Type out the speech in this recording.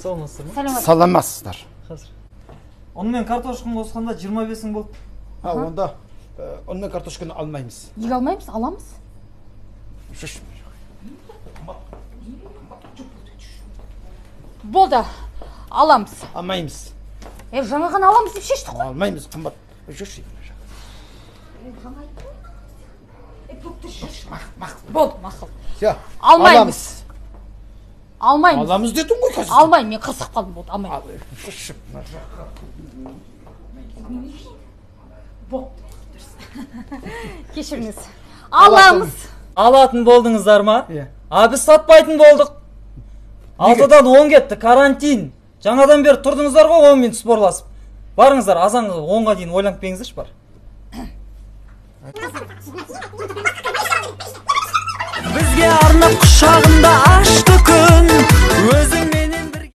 Саламатсыздар ма? Саламатсыздар. Қазір. Ұн мен картошканы қосқанда 25 мың болды. А, онда ұн мен картошканы алмаймыз. Неге алмаймыз? Аламыз. Шүш. Болды. Аламыз. Алмаймыз. Жаңа ғана аламыз деп шештік қой. Алмаймыз, қымбат. Жүрші. Болды, мақұл. Все. Алмаймыз. Алмаймыз. Аламыз дедің ғой қазір. Алмаймын, мен қырсығып қалдым, болды, алмаймын. Жүрші. Болды. Кешіріңіз. Аламыз. Алатын болдыңыздар ма? Иә. А біз сатпайтын болдық. 6-дан 10 кетті, карантин. Жаңадан бері тұрдыңыздар ғой 10 минут спорласып. Барыңыздар, азанғы 10-ға дейін ойланып келіңіздерші бар. Бізге арнап құшағында ашты күн. Өзің